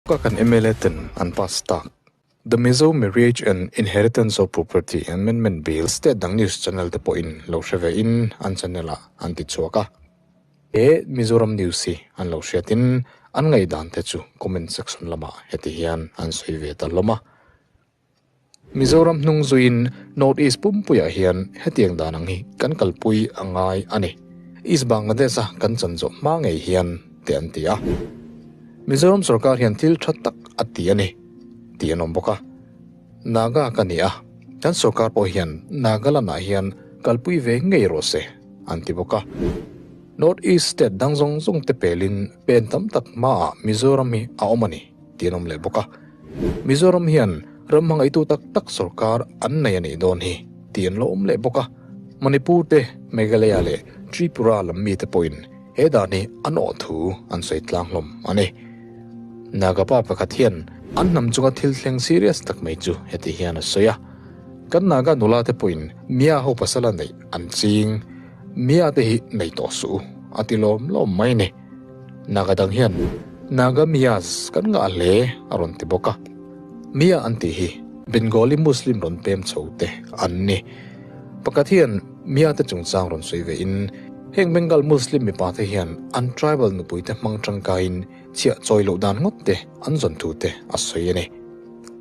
Ka kan mla ten an pass tak. The Mizo Marriage and Inheritance of Property Amendment Bill state dang news channel te pawhin lo hre ve in an channel ah an ti chhuak a. He Mizoram news hi an lo hriatin an ngaihdan te chu comment section lamah heti hian an sawi ve ta hlawm a. Mizoram hnung zuiin North East pumpuiah hian hetiang dan ang hi kan kalpui a ngai a ni. East Bangladesh-a kan chan zawh hma ngei hian te an ti a. Mizoram sorkar hian thil tha tak a ti a ni tih an awm bawk a. Naga ka ni a, kan sorkar pawh hian Nagaland-ah hian kalpui ve ngei rawh se an ti bawk a. North East state dang zawng zawng te pelin pen tam tak hmaah Mizoram hi a awm a ni tih an awm leh bawk a. Mizoram hian ram hmangaihtu tak tak sorkar an nei a nih dawn hi tih an lo awm leh bawk a. Manipur te, Meghalaya leh Tripura lam mite pawhin he dan hi an awh thu an sawi tlang hlawm a ni. Naga pa pakhat hian an hnam chunga thil thleng serious tak mai chu heti hian a sawi a, Kan Naga nula te pawhin Mia ho pasala neih an ching, Mia te hi nei tawh suh u a ti lawm lawm mai a ni. Naga dang hian Naga Mias kan ngah hle a rawn ti bawk a. Mia an tih hi Bengali Muslim rawn pem chho te an ni. Pakhat hian Mia te chungchang rawn sawi ve in heng Bengal Muslim mipa te hian an tribal nupui te hmang tangkaiin chhiah chawi loh dan ngawt te an zawn thu te a sawi a ni.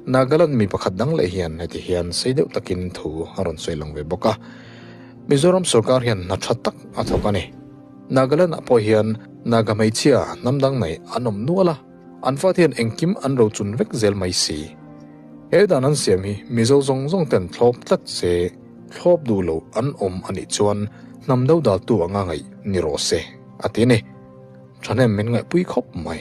Nagaland mi pakhat dang leh hian heti hian sei deuh takin thu a rawn sawi lang ve bawk a. Mizoram sorkar hian hna tha tak a thawk a ni. Nagaland ah pawh hian Naga hmeichhia hnam dang nei an awm nual a, an fate hian engkim an rochun vek zel mai si. He dan an siam hi Mizo zawng zawng ten thlawp tlat se, thlawp duh lo an awm a nih chuan hnam dodaltu anga ngaih ni rawh se, a ti a ni. Thahnem min ngaihpui khawp mai.